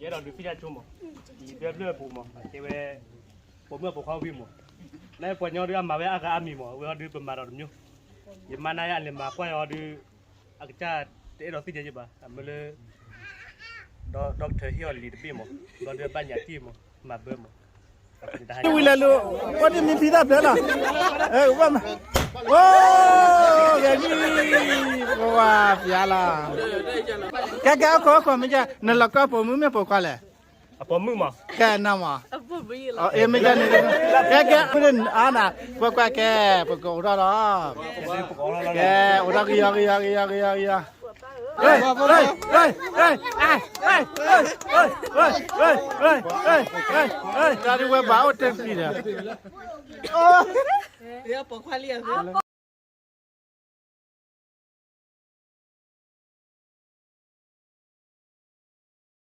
ယအဲၣ်ဒိးဒုးသ့ၣ်ညါဆိမး, လံာ်ဒွဲၣ်ဖျၢၣ်အပူၤမး အကဲဝဲ ပိာ်မုၣ်အပိာ်ခွါဝံၤမး, နပိာ်ညီဒုးအမၤဝဲအါဂၤအါမံၤမး, အဝဲအီၤဒုးပမၤဒီးတမံၤ, ယမါနါယၤအလဲၤမၤကွၢ်အီၤဒုး အကစၢ်တအဲၣ်ဒိးသ့ၣ်ညါယဘၣ်, အမ့ၢ်လၢ ဒီ doctor ဟ့ၣ်အီၤလံာ်တဘ့ၣ်မး, ဘျီဒုးအဘၣ်ညၣ်တံၢ်မး, မၤဘၢမး, ဝံၤလဲၤလိၤ, အိၣ်တမံၤဖံသၣ်ဖျၢၣ်လီၤ, အိၣ်, ဂဲၤနံၣ်, ပဝါဖျါလီၤ, ကဲကဲ အိၣ်ခိးအိၣ်ခိးမ့ၢ်ကဲ, နလီၤကီပိာ်မုၣ်မ့ၢ်ပိာ်ခွါလဲၣ်, အပိာ်မုၣ်မး, ကဲနၤမး, အမ့ၢ်ကဲန့ၣ်, ကဲကဲ, အါနၤ, ကွၢ်ကွၢ်ကဲ, ပကအိးထီၣ်လီၤ, ကဲ, အိးထီၣ်ကယီကယီကယီကယီကယီ, တၢ်ဒ်ဝဲဘၣ်အိၣ်တ့ၢ်တံၢ်ဒီး,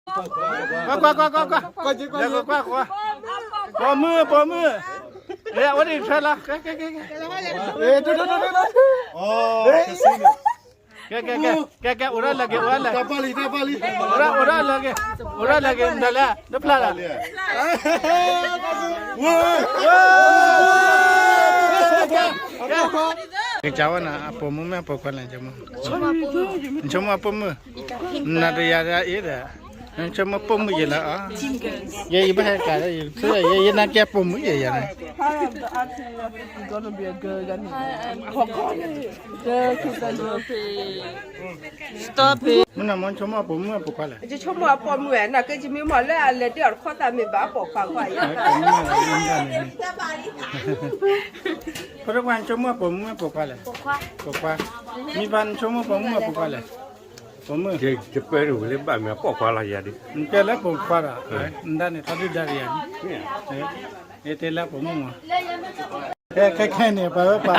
ကွၢ်ကွၢ်ကွၢ်ကွၢ်ကွၢ်, ကွၢ်ကွၢ်ကွၢ်ကွၢ်, ပိာ်မုၣ်ပိာ်မုၣ်, အိၣ်ဒံးထွဲလီၤ, ကဲကဲကဲကဲ, ကဲကဲကဲကဲ, အိၣ်ဒၣ်လၢက့ၤ အိၣ်ဒၣ်လၢ, တၢ်ပၢ်လံတၢ်ပၢ်လံ, အိၣ်ဒၣ်လၢက့ၤ အိၣ်ဒၣ်လၢက့ၤ နလဲၣ် တဖျါလီၤ, ကစၢ်ဝဲနၤ အပိာ်မုၣ်မ့ၢ်အပိာ်ခွါလဲၣ်, နဆိကမိၣ်အပိာ်မုၣ်, နတယၤဒၣ်အံၤဒီး, နဆိကမိၣ်ပိာ်မုၣ်ယဲလီၤ, ယဲယဘၣ်ဟဲကးဒီး ယနာ်က့ပိာ်မုၣ်ယဲယၤန့ၣ် မ့ၢ်နမ့ၢ်ဆိကမိၣ်အပိာ်မုၣ်အပိာ်ခွါလဲၣ်, ယဆိကမိၣ်အပိာ်မုၣ်, နာ်က့ယမ့ၢ်မီၢ်လၢအလဲၤဒ်အီၤတခီသးမ့ၢ်ဘၣ်အပိာ်ခွါကွၢ်ယၤ, ဖိတကွၢ်နဆိကမိၣ်အပိာ်မုၣ်အပိာ်ခွါလဲၣ်, ပိာ်ခွါ, မံဖါနဆိကမိၣ်ပိာ်မုၣ်အပိာ်ခွါလဲၣ်, ပိာ်မုၣ်, ယပၢနဝံၤလၢဘၣ်မ့ၢ်အပိာ်ခွါလီၤယၤဒ်, နတဲလၢပိာ်ခွါဒီး, နဒၣ်န့ၣ်ထီဒုၣ်ဒါကယၤန့ၣ်, ယတဲလၢပိာ်မုၣ်မး ခဲခဲခဲန့ၣ် ပှၤဝဲ ပှၤ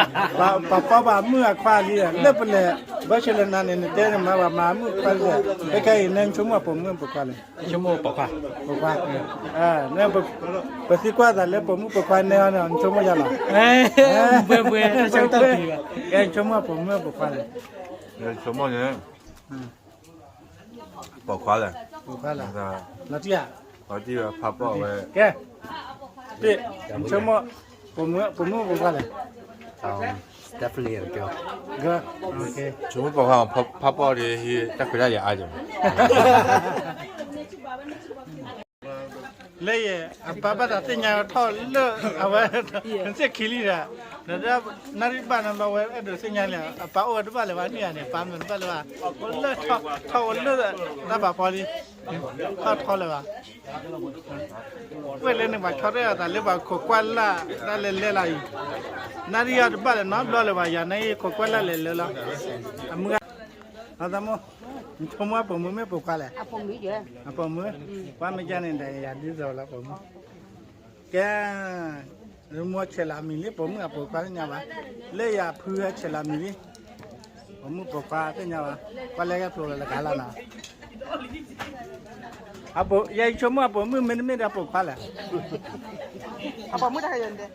ပီပှၤမုၣ်အခွါလံ, လၢပလဲၤ ဘၣ်ဆၣ်လၢနၤန့ၣ် နတဲန့ၣ်မၤပှၤမၤမုၣ်ခွါလံ, ခဲခဲအံၤ နဆိကမိၣ်ပိာ်မုၣ်ပိာ်ခွါလဲၣ်, ပိာ်ခွါ, ပသံကွၢ်သးလၢပိာ်မုၣ်ပိာ်ခွါန့ၣ်အီၤန့ၣ် နဆိကမိၣ်ယၤလီၤ, ဘှဲဘှဲ, ကဲ နဆိကမိၣ်ပိာ်မုၣ်ပိာ်ခွါလဲၣ်, နဆိကမိၣ်န့ၣ် ပိာ်ခွါလဲၣ်, ပိာ်ခွါလဲၣ်, လီၤတံၢ်ဧါ, လီၤတံၢ်ဝဲ ဖးပီၣ်ဝဲ, ကဲ, နဆိကမိၣ်, ပိာ်မုၣ်ပိာ်ခွါလဲၣ်, definitely a girl, girl, ဆိကမိၣ်ပိာ်ခွါ ဖးပီၣ်ဒီး ဟံးတၢ်ခွဲးတၢ်ယာ်အါယၤ လၢယဲ အပၢ်ဘၣ်တၢ်သ့ၣ်ညါထီၣ်လၢ အဝဲ စ့ၢ်ခံလံဒီး, နဒၣ်နၣ်ရံၣ်ဘၣ်နဘျီဝဲအဲၣ်ဒိးသ့ၣ်ညါလံ, အပၢ်အိၣ်ဝဲတဘၣ်လၢၤဘၣ်န့ၣ်ဧါန့ၣ်, ပၢ်မ့ၢ်တဘၣ်လၢၤဘၣ်, အိၣ်လၢထီၣ် ထီၣ်အိၣ်လၢတၢ်ဘၣ်ဖီလံ, ထီၣ်ထီလၢၤဘၣ်, ဝဲၢ်လၢန့ၣ် ပှၤဆီတလဲအသးလၢပှၤခိးကွၢ်လၢ်တၢ်လဲၤလဲၤလၢအံၤ, နၣ်ရံၣ်အီၤတဘၣ်လၢၤနီတဘျီလၢၤဘၣ်, ယၤနၣ်ရံၣ်ခိးကွၢ်လၢ်လဲၤလၢလီၤ, အမုၢ်ဂၤ အသးမိၢ်, နဆိကမိၣ်အပိာ်မုၣ်မ့ၢ်ပိာ်ခွါလဲၣ်, အပိာ်မုၣ်, ပှၤမ့ၢ်ကန့ၣ်ဒီးယၤဒ်သိးလီၤပိာ်မုၣ်, ကဲ, ရမိၢ်ဆဲးလီၤမံၤလံ ပိာ်မုၣ်အပိာ်ခွါသ့ၣ်ညါဘၣ်, လၢယၤဖုဟဲဆဲးလီၤမံၤလံ, ပိာ်မုၣ်ပိာ်ခွါသ့ၣ်ညါဘၣ်, ပှၤလဲၤကဲဖျိလီၤလၢကလါနီၤ, ယဆိကမိၣ်အပိာ်မုၣ်မ့တမ့ၢ်ဒီးပိာ်ခွါလဲၣ်, အပိာ်မုၣ်တၢ်ဟဲယၤန့ၣ်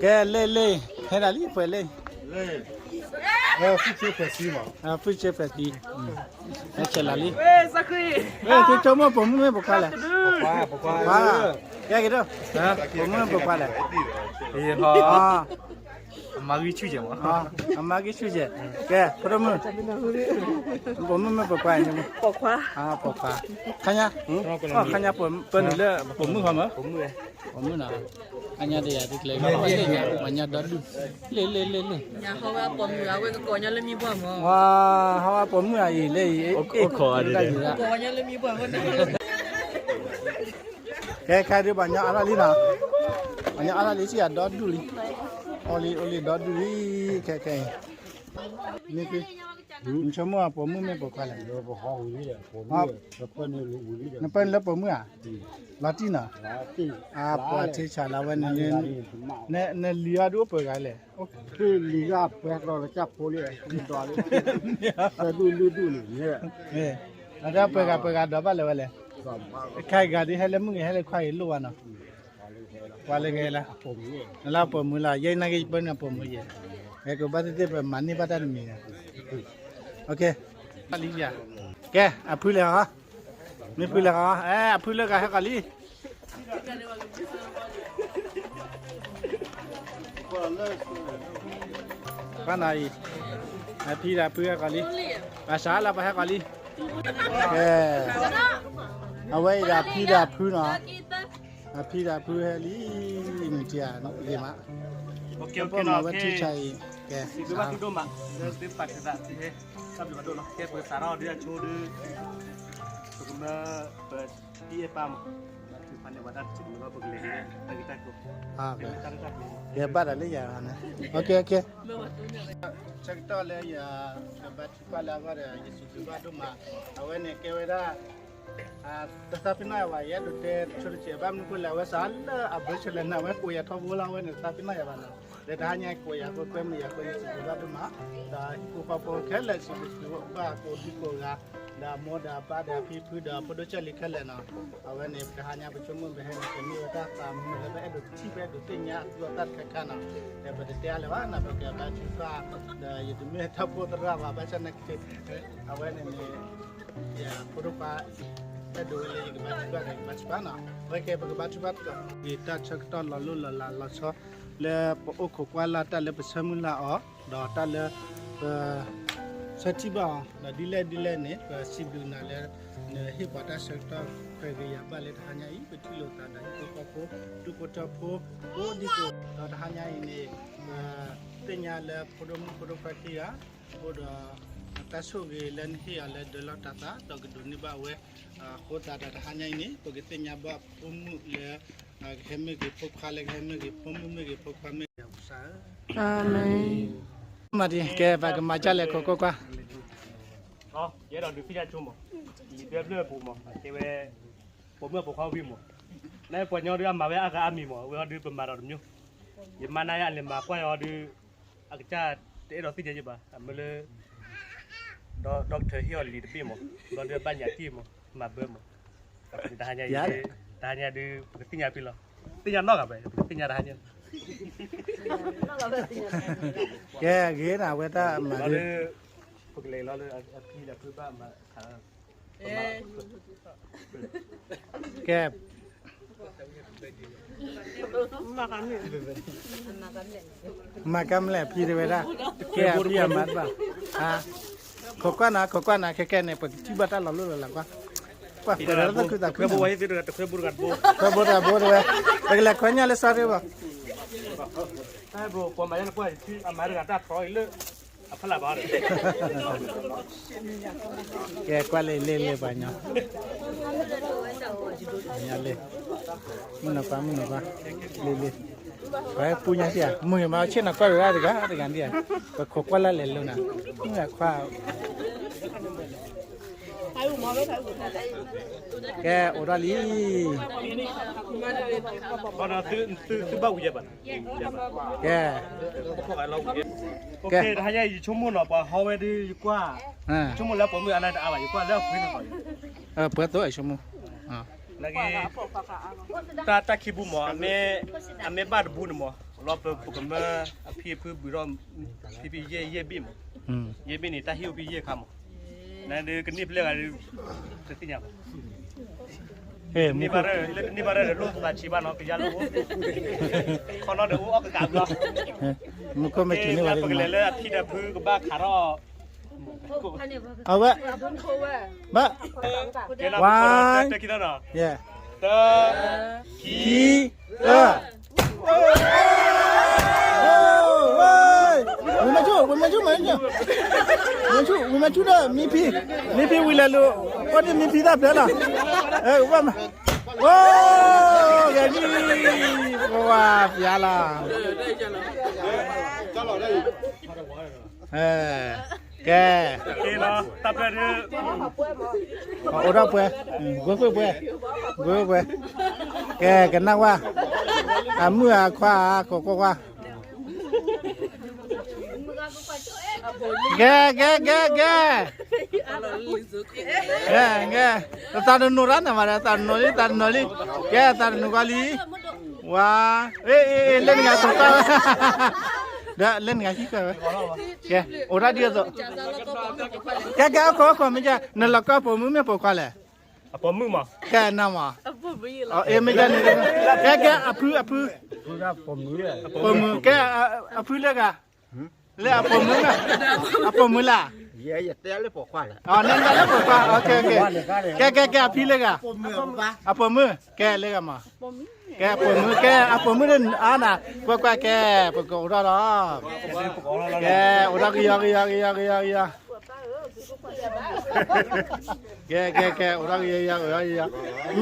ကဲလ့လ့, ဟဲဒၣ်လံပှဲၤလ့, ဖုဆ့ဖဲးသံ, ဟဲဆဲးလီၤလံ, သုဆိကမိၣ်ပိာ်မုၣ်မ့ၢ်ပိာ်ခွါလဲၣ်, ကဲက့ၤဒီး, ပိာ်မုၣ်မ့ၢ်ပိာ်ခွါလဲၣ်, အမၤဂံၢ်ဆူၣ်ကဲမး, အမၤဂံၢ်ဆူၣ်ကဲ, ကဲ ဖိဒိၣ်မုၣ်, ပိာ်မုၣ်မ့ၢ်ပိာ်ခွါ, ပိာ်ခွါ, ပိာ်ခွါ, ခါညါ, ခါညါပၢနုာ်လၢပိာ်မုၣ်ဃီမး, ပိာ်မုၣ်နီၤ, ခါညါဒီးယၤတကျဲၤ, ပှၤညါဒီဒူၣ်, လ့လ့လ့လ့, ဟးဝဲပိာ်မုၣ်အံၤလၢအံၤ, ကဲခါဒုးပှၤညီအါထီၣ်လံနီၤ, ပှၤညီအါထီၣ်လံစံၣ်အဒီဒူၣ်လံ, အိၣ်လံအိၣ်လံဒီဒူၣ်လံ, ခဲခဲအံၤ, မ့ၢ်, နဆိကမိၣ်အပိာ်မုၣ်မ့ၢ်ပိာ်ခွါလဲၣ်, နပၢနုာ်လၢပိာ်မုၣ်ဧါ, လီၤတံၢ်နီၤ, အပှၤထံဆးလီၤဝဲန့ၣ်, နလံၤအီၤဒုးအိၣ်ပှဲၤဂၤလဲၣ်, လံၤဂၤပှဲၤကျီၤလၢကၢ်ဖိလံ, ဒူၣ်လံဒူၣ်န့ၣ်, အဒီးပှဲၤဂၤပှဲၤဂၤဒီးဘၣ်လၢၤဝဲလဲၣ်, ခဲဂၤဒုးဟဲလၢမုၣ်ဂ့ၤ ဟဲလၢခွါဂ့ၤလိၣ်ဝဲနီၤ ပှၤလၢကဲလၢ နလၢအပိာ်မုၣ်လီၤ, ယဲနာ်က့ၤယပၢနုာ်အပိာ်မုၣ်ယဲ, ကဲကဘၣ်သ့ၣ်သ့ၣ်ပမၤန့ၢ်ဘၣ်တၢ်တမံၤန့ၣ်, ကဲ အဖုလဲၤဟီ, မ့ၢ်ဖုလဲၤဟီ, အဲ အဖုလၢဂၤဟဲကီးလံ. ပှၤနီၤအံၤ, အဖံဒီးအဖုဟဲကီးလံ, ဘၣ်ဆၣ်လၢပှၤဟဲကီးလံ, ကဲ, အဝဲအံၤဒီးအဖံဒီးအဖုနီၤ, အဖံဒီးအဖုဟဲလံ, နံၤတံၢ်ဧါ, ဂ့ၤမး, ကဲ, ပမၤဝဲထံဆါအံၤ, ကဲ, သုဒိၣ်မး, သုပာ်ထုးသးသုဟဲ, တၢ်ဘျုးဖးဒိၣ်လီၤ, ကဲပကစးထီၣ်ဒုးအဆိဒုး, ပကမၢပ တံၢ်အဲၣ်ပၢ်မး, ဘၣ်ထုကဖၣ်န့ၢ်ပှၤတၢ်တထံၣ်တမုာ်ဘၣ် ပကလဲၤဒ်လဲၣ်, တၢ်ဂ့ၢ်တၢ်ကျိၤ, ကဲဘၣ်တၢ်လၢယၤန့ၣ်, ဆၢကတီၢ်လၢယကဘါထုကဖၣ်လၢအဂီၢ်ဒီး ယစံးဘျုးဘၣ်ဒိၣ်မး, အဝဲန့ၣ်ကဲဝဲဒၣ် တသးပ့ၤနီၣ်ယၤဘၣ်, ယအဲၣ်ဒိးတဲတဆိတဆဲး ဘၣ်မနုၤဃိလဲၣ် အဝဲစးလၢအဘၢၣ်စၢၤလဲၣ်န့ၣ် အဝဲကိးယၤထီဘိလီၤ, အဝဲန့ၣ်တသးပ့ၤနီၣ်ယၤဘၣ်နီၤ, ဒီးတဟါညါအံၤကိးယၤ ကွဲမုာ်ယၤ ကွဲမုာ်စံးဘျုးဘၣ်ဒိၣ်မး, ဒီးဟံၣ်ဖိဃီဖိခဲလၢာ်စံးဘျုးစံးဖှိၣ်ဘၣ်ကိးဒံကိးဂၤ, ဒီးအမိၢ်ဒီးအပၢ်ဒီးအဖံဖုဒီးဖိဒိၣ်ကၢ်လံၤခဲလၢာ်နီၤ, အဝဲန့ၣ် ပတဟါညါပဆိကမိၣ်ပဟဲန့ၣ် ပမ့ၢ်ဝဲတၢ်သးမုာ်လၢပအဲၣ်ဒိးထံၣ် ပအဲၣ်ဒိးသ့ၣ်ညါအသူအသၣ်တခါခါနီၤ, ဒီးပတတဲအါလၢၤဘၣ်နီၤ, ပကဘါထုကဖၣ်, ဒီးယတမ့ၢ်တၢ်ဖိသရၣ်ဘၣ်, ဘၣ်ဆၣ်နာ်က့ အဝဲန့ၣ်န့ၣ် ယဖိဒိၣ်ခွါ အဲၣ်ဒိးဝဲလၢယကဘါထုကဖၣ်ဒီးယကဘါထုကဖၣ်နီၤ, အဝဲကဲပကဘါထုကဖၣ်တက့ၢ်, တၢ်ဆၢကတီၢ်လီၤလိၢ်လီၤလးလီၤဆီ လၢပအိၣ်ခိးကွၢ်လၢ်တၢ်လၢပဆၢမုၢ်လၢ်အီၤ, ဒီးတၢ်လၢပ ဆၢထံၣ်ဘၣ်အီၤ, ဒီးဒ်လဲၣ်ဒ်လဲၣ်န့ၣ် ပစံးဘျုးနၤလၢ နဟ့ၣ်ပှၤတၢ်ဆၢကတီၢ် ပှဲၤဂ့ၤယၤဘၣ်လၢတဟါညါအံၤ ပထံၣ်လိာ်သးဒီးဟံၣ်ဖိဃီဖိ ဒူၣ်ဖိထၢဖိ ကိးဒံကိးဂၤ ဒီးတဟါညါအံၤန့ၣ် ပသ့ၣ်ညါလၢဖိဒိၣ်မုၣ်ဖိဒိၣ်ခွါခံဂၤ အိၣ်ဒီးတၢ်ဆိၣ်ဂ့ၤလၢနဟ့ၣ်အီၤလၢဒၢးလီၢ်တၢ်သး ဒီးကဒိးန့ၢ်ဘၣ်ဝဲ အဃိသတးဒီးတဟါညါအံၤန့ၣ် ပကသ့ၣ်ညါဘၣ်ဖိမုၣ်လၢ ကဟဲမ့ၢ်ဂ့ၤ ဖိခွါလၢကဟဲမ့ၢ်ဂ့ၤ ဖိမုၣ်မ့ၢ်ဂ့ၤ ဖိခွါမ့ၢ်ဂ့ၤ အကစၢ်ဧၢ, အၤမ့ၣ်, မၤဒ်ကဲ ပကမၤဒ်လဲၣ်ခိးကွၢ်ကွၢ်, ယအဲၣ်ဒိးဒုးသ့ၣ်ညါဆိမး, လံာ်ဒၢဖျၢၣ်ပူၤမး ကဲဝဲ ပိာ်မုၣ်အပိာ်ခွါဝံၤမး, လၢပှၤကညီဒုးအမၤဝဲအါဂၤအါမံၤမး အဝဲအီၤဒုးပမၤဒီးတမံၤ, ယမါနၤယအလဲၤမၤကွၢ်အီၤဒုး အကစၢ်တအဲၣ်ဒိးသ့ၣ်ညါယဘၣ် အမၢလၢ ဒီကထၢၣ်ဟ့ၣ်အီၤလံာ်တဘ့ၣ်မး, ဘျီဒုးအဘၣ်ညၣ်တံၢ်မး, မၤဘၢမး, တဟါညါအံၤ, တဟါညါဒုး ပကသ့ၣ်ညါဖဲလီၤ, သ့ၣ်ညါနီၢ်ဂၤဘၣ် ပကသ့ၣ်ညါတဟါညါ, ကဲ ဂ့ၤနၤ အဝဲတၢ်မၤဒုး, ပကလဲၤလီၤလၢအဖံဒီးဖုဘၣ်မၤ, ကဲ မၤကမၣ်လဲၣ် ဖံတဲဝဲဒၣ်, ကဲအဖံအမၤတဘၣ်, ခိးကွၢ်နၤ ခိးကွၢ်နၤ ခဲကဲန့ၣ် ပကထံၣ်ဘၣ်တၢ်လီၤလိၢ်လီၤလးကွၢ်, ကွၢ်ကွဲးဒီးတၢ်သူၣ်ခုသးခု, တခွဲဘိတဘိတဝဲ, ပကလဲၤခွဲညၣ်လၢစီၤရ့ဘၣ် တၢ်ဘိပှၤမၤညါလၢကွၢ် အမၤတဂၤတၢ်တြီအံၤလၢ အဖီလာ်ဘၣ်ဒီး, ကဲကွၢ်လၢလ့လ့ပှၤညီ, ညါလ့, မုၣ်နီၤပၢ် မုၣ်နီၤပၢ်, လ့လ့, ပှၤပူညါစ့ၢ်ဧါ, မုၢ်မၤဆ့ၣ်နီၤကွၢ်ရၤတဂၤတဂၤဒ်ဧါ, ပခိးကွၢ်လၢလဲၤလိၤနၤ, မုၣ်အခွါ ကဲ အိၣ်ဒီးလံ, သုဘၣ်ဝံၤယဲဘၣ်, ကဲ, ကဲ, တဟါညါအံၤ ယဆိကမိၣ်နီၤ ပှၤဟီဝဲဒုး ယကွၢ်, ယဆိကမိၣ်လၢပိာ်မုၣ်အါန့ၢ်တအါဘၣ် ယကွၢ်လၢအပှ့ၤသကိး, ပှ့ၤသိးအဆိကမိၣ်, နာ်က့ တၢ်ခံဘုမး အမ့ၢ်ဘၣ်တဘုန့ၣ်မး လီၤပကမၢအဖံအဖုဘုးထီၣ် ဖံဖံယဲၢ်ယဲၢ်ဘ့ၣ်မး, ယဲၢ်ဘ့ၣ်န့ၣ် တၢ်ဟ့ၣ်အိၣ်ဖဲယဲၢ်ခါမး, နဒုးကန့ၢ်ဖဲလဲၣ်ဂၤဒုး တသ့ၣ်ညါဘၣ်, န့ၢ်ဘၣ်လၢန့ၢ်ဘၣ်လၢလိၣ်သးဆံးဘၣ်နီၤ ကယါလၢအိၣ်, ခီနီဒီးအိၣ်အီၣ်ကကးဘျီ, မူခိၣ်မ့ၢ်တုၤန့ၢ်ဝဲ ပကလဲၤလၢအဖံဒီးဖုကဘၣ်ခးထီၣ် အဝဲ, ဘၣ်, ဝါ, တၢ, ခံ, တၢ, ဝဲမၤဆူၣ် ဝဲမၤဆူၣ် မၤဆူၣ်, ဝဲမၤဆူၣ်ဒီး မံဖံ, မံဖံဝံၤလဲၤလိၤ, အိၣ်ဒ်မံဖံတၢ်ဖျဲလီၤ, အိၣ်, ဂဲၤဒ်, ပဝါဖျါလီၤ ကဲ, အိၣ်ဒီးပှဲၤ, ဂိၢ်ဖှ့ၣ်ပှဲၤ, ဂိၢ်ဖှ့ၣ်ပှဲၤ, ကဲ ကနၣ်ဝါ, အမုၣ်အခွါ ခိးကွၢ်ကွၢ်, ကဲ ကဲ ကဲ ကဲ, ကဲ, ကဲ, သးတနီၤရၣ်န့ၣ်မး သးတနီၤလံ သးတနီၤလံ, ကဲ သးတနီၤကွၢ်လံ, ဝါ, လၢနဂၤခိၣ်ကီၢ်ဝဲ, ဒီးလၢနဂၤဟံၣ်ကီၢ်ဝဲ, ကဲ, အိၣ်ဒၣ်ဒ်အသိး, ကဲကဲ အခိၣ်အခိၣ်မ့ၢ်ကဲ, နလီၤကီၢ်ပိာ်မုၣ်မ့ၢ်ပိာ်ခွါလဲၣ်, အပိာ်မုၣ်မး, ကဲနမး, မ့ၢ်ကဲန့ၣ်, ကဲကဲ အဖုအဖု, ပိာ်မုၣ်, ကဲ, အဖုလၢဂၤ, လၢအပိာ်မုၣ်, အပိာ်မုၣ်လၢ, ယတဲလၢပိာ်ခွါလဲၣ်, နတဲလၢပိာ်ခွါ, ကဲကဲကဲ အဖံလၢဂၤ, အပိာ်မုၣ်, ကဲလၢဂၤမး, ကဲပိာ်မုၣ်, ကဲအပိာ်မုၣ်န့ၣ်အါနၤ, ကွၢ်ကွၢ်ကဲ, ပကအိၣ်ထီၣ်လီၤ, ကဲ, အိၣ်ထီၣ်ကယီကယီကယီကယီကယီ, ကဲကဲကဲ အိၣ်ထီၣ်ကယီကယီကယီ,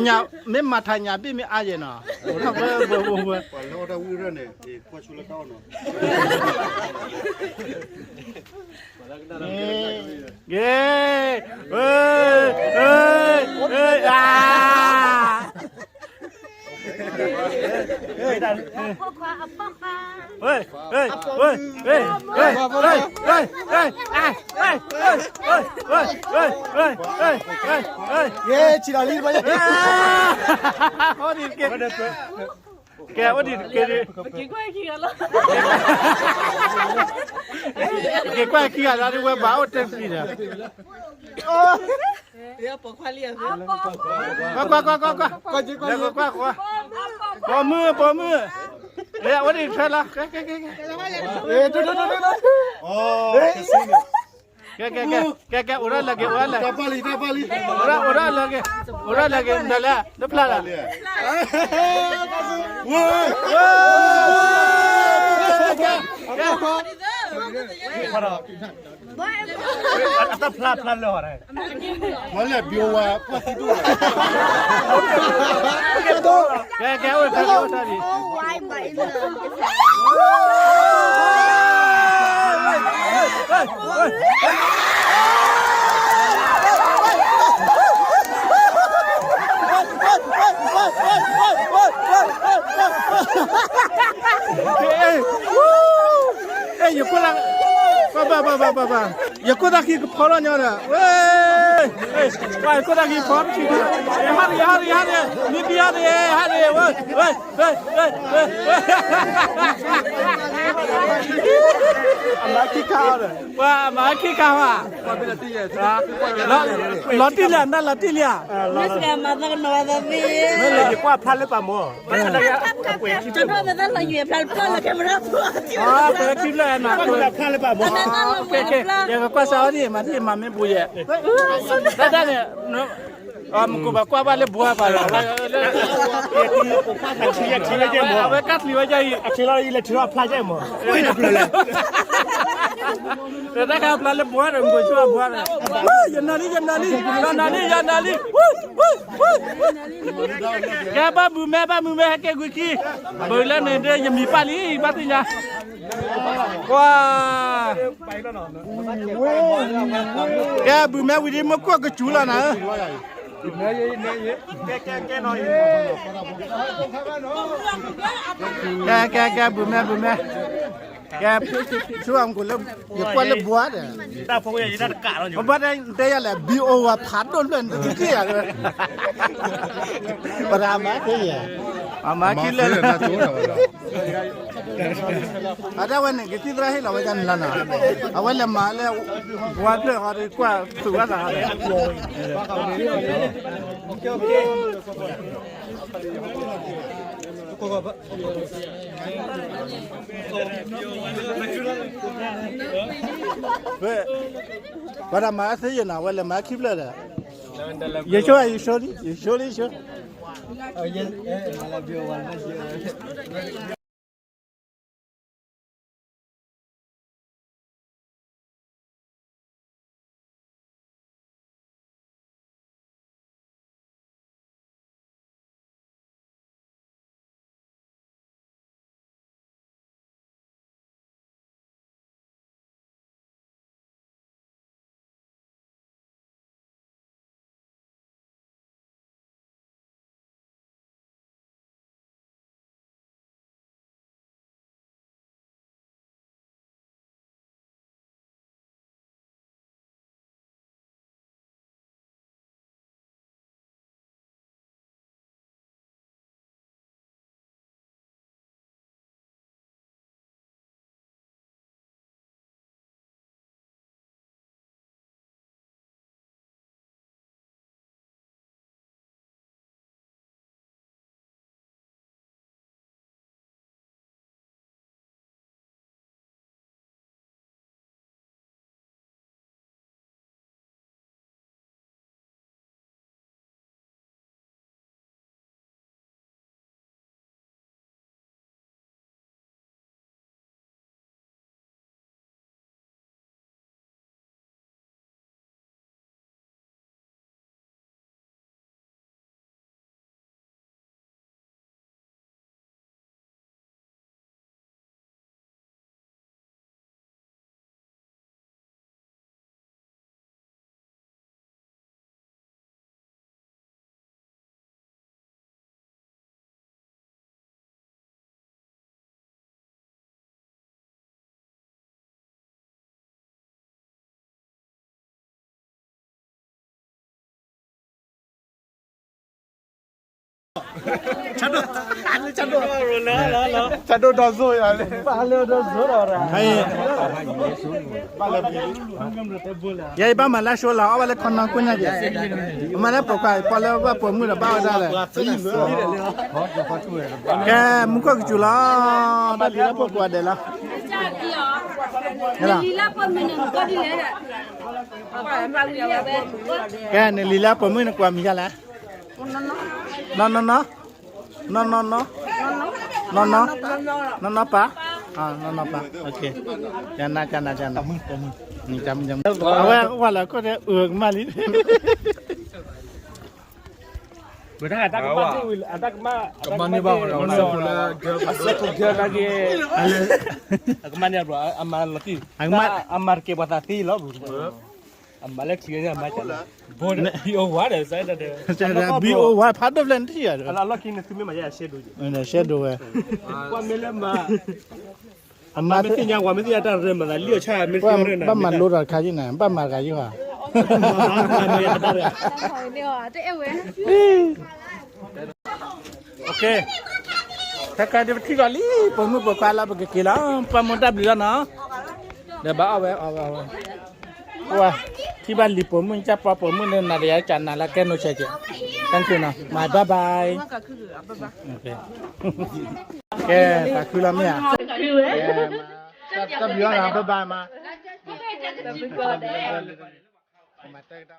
ညၣ်မ့ၢ်မၤထါညၣ်ဘ့ၣ်မ့ၢ်အါယဲၢ်နီၤ, အိၣ်ထီၣ်ဝဲဝဲဝဲဝဲ, ကဲ, ဝဲ, ဝဲ, ဝဲ, ဝဲ, ယဲ ဆံးလီၤလံတဘျီယဲ, ကဲ အိၣ်ဒံးတက့ၢ်, က့ၤကွၢ်ခံဂၤလီၤ ဒ်ဝဲဘၣ်အိၣ်တ့ၢ်ဖံးဒီး, ကွၢ်ကွၢ်ကွၢ်ကွၢ်ကွၢ်, ကွၢ်ကွၢ်ကွၢ်ကွၢ်, ပိာ်မုၣ်ပိာ်မုၣ်, အိၣ်ဒံးထွဲလီၤ, ကဲကဲကဲကဲ, ကဲကဲကဲ အိၣ်ဒၣ်လၢက့ၤ အိၣ်ဒၣ်လၢ, အိၣ်ဒၣ်လၢက့ၤ, အိၣ်ဒၣ်လၢက့ၤ နလဲၤ နဖျါလီၤ, အတၢ်ဖျါဖျါလၢအီၤ, မ့ၢ်လဲၤဘံဝါပှၢ်သံဒိၣ်, ကဲကဲ အိၣ်တၢ်ဒံး အိၣ်တၢ်ဒံး အဲ ယခိၣ်လၢ, ဘၣ်ဘၣ်ဘၣ်ဘၣ်ဘၣ်, ယခိၣ်သၣ်ခံကဖီလီၤညီဒီး, ဝဲ, ယခိၣ်သၣ်ခံဖီတဆံး, ဟးဒံး ဟးဒံး ဟးဒံး မ့ၢ်ဘံ ဟးဒံး ဟးဒံး ဝဲ, ဝဲ, ဝဲ, ဝဲ, ဝဲ, အမၤခံခါအီၤဒီး, ပှၤအမၤခံခါဝဲ, လီၤတံၢ်လံ နၢ်လီၤတံၢ်လံဧါ, မ့ၢ်လဲၤယကွၢ်ဖျါလၢပာ်မီၤ, ပှဲၤခံဖျၢၣ်, ယကကွၢ်စးအီၤဒ်အံၤ မၤထံၣ်မၤမ့ၢ်ဘူးယဲၢ်, တၢ်တၢ်န့ၣ်, မ့ၢ်ကဘၣ်ကွၢ်ဘၣ်လၢဘှါပာ်လီၤ, အဝဲကၢ်ချံဝဲဒ်အံၤ, တၢ်ခါဖျါလၢဘှါဒီး မ့ၢ်ကဘၣ်ကွၢ်ဘၣ်လၢဘှါဒီး, ယနၢ်လံ ယနၢ်လံ ယနၢ်လံ ယနၢ်လံ, ကဲ ဘၣ်မုာ်မဲ ဘၣ်မုာ်မဲ ဟဲက့ၤကွံာ်ခံ, ဘၣ်လၢန့ၣ်ဒီး ယမံၤပာ်လံ ဘၣ်သ့ၣ်ညါ, ကွၢ်, ကဲ ဘုးမဲဝံၤဒ် မ့ၢ်ကွၢ်ကစူၤလီၤနၤဧၢ, ကဲ ကဲ ကဲ ဘုးမဲ ဘုးမဲ, ကဲ, ဆူအမူလၢ ယကွၢ်လၢဘှါဒီး, ဘၣ်တဲယၤလဲၣ် ဘံအိၣ်ဝဲဖးဒိၣ် လွဲၢ်နတထံၣ်ယၤ, ပရၤမၤသ့ယဲၢ်, အမၤခံလၢာ်, အတၢ်ဝဲန့ၣ် ကသံၣ်သရၣ်ဟ့ၣ်လီၤဝဲဒၣ်နၤနီၤ, အဝဲလဲၤမၤလၢ ဝါဖျၢၣ်ဟီဒီး ကွၢ်ဖုးဝဲသးဟီဒီး ဝဲ, ပှၤတၢ်မၤသ့ယဲၢ်နီၤ အဝဲလဲၤမၤခံဖျၢၣ်ဒီး, ယဆိ ယဆိလံ ယဆိလံ ယဆိ ဆၣ်ဒိၣ်, ဆၣ်ဒိၣ်, ဆၣ်ဒိၣ်ဒီစိယၤလံ, ပၢ်လၢဒီစိဒီးရၣ်, ယဲအံၤဘၣ်မၤလၢအၡိလီၤ, အီၣ်ဘၣ်လၢခီနီၢ်ကိၣ်ညါက့ၤ, အမၤလၢပိာ်ခွါ ပီလၢဘၣ်ပိာ်မုၣ်ဒီးဘၣ်ဝဲဒၣ်လဲၣ်, ကဲ မူခိၣ်ကစူၤလီၤ, တၢ်လံၤလၢပိာ်ခွါဒဲးလီၤ, ကဲ နလံၤလၢပိာ်မုၣ်နကွၢ်မံၤဒ်လဲၣ်, နီၢ်နီၢ်နီၢ်, နီၢ်နီၢ်နီၢ်, နီၢ်နီၢ်နီၢ်, နီၢ်နီၢ်ပၢ်, နီၢ်နီၢ်ပၢ်, ကနၤ ကနၤ ကနၤ, အဝဲဝဲလၢခိၣ်တဲအၢကမၣ်လံ, ဝဲတၢ်တၢ်ကမၣ်, တၢ်ကမၣ်, ကမၣ်န့ၢ်ဘၣ်, အဆၢက့ၤ, အကမၣ်န့ၢ်ဘၣ်, အမၤလီၤတံၢ်, အမၤတကဲပှၤသးသ့လီၤ, အမၤလၢခံန့ၣ် အမၤကလီၤ, ဘိအိဝါဒီး, ဘိအိဝါ ဖးဒိၣ်ဖျဲၣ်နထံၣ်, အလီၢ်ခံန့ၣ် သုမ့ၢ်မၤယဲ ရှဲဒိၣ်, ရှဲဒိၣ်ဝဲ, ကွၢ်မ့ၢ်လၢမၤ, အမၤသ့ၣ်ညါ, ဝၤမ့ၢ်သ့ၣ်ညါတၢ်ရၢမၤသးလံအီၤဆၣ်, ဘၣ်မၤလိဒီးတခါယံၤန့ၣ်, ဘၣ်မၤတဂၤယံၤဧါ, တအဲၣ်ဝဲ တၢ်ခါဒ်ပထံၣ်လီၤလံ, ပိာ်မုၣ်ပိာ်ခွါလၢပကက့ၤလီၤ, ပှၢ်မိၢ်တၢ်ဘျုးလီၤနီၤ, ဒီးဘၣ်အီၣ်ဝဲ, အီၣ်ဝဲ, အီၣ်ဝဲ, ပှၢ်, ထံၣ်ဘၣ်လံပိာ်မုၣ် ကၢ်ပှၢ်ပိာ်မုၣ်န့ၣ် နၤဒီးယၤကနၤလၢကဲနိဆဲးကဲ, thank you နီၤ, my bye bye, ကဲ, သးခုလီၤမ့ၢ်ဧါ, တၢ်ဘျုးလီၤနီၤ, bye bye မး, မၤတၢ်ကဒါ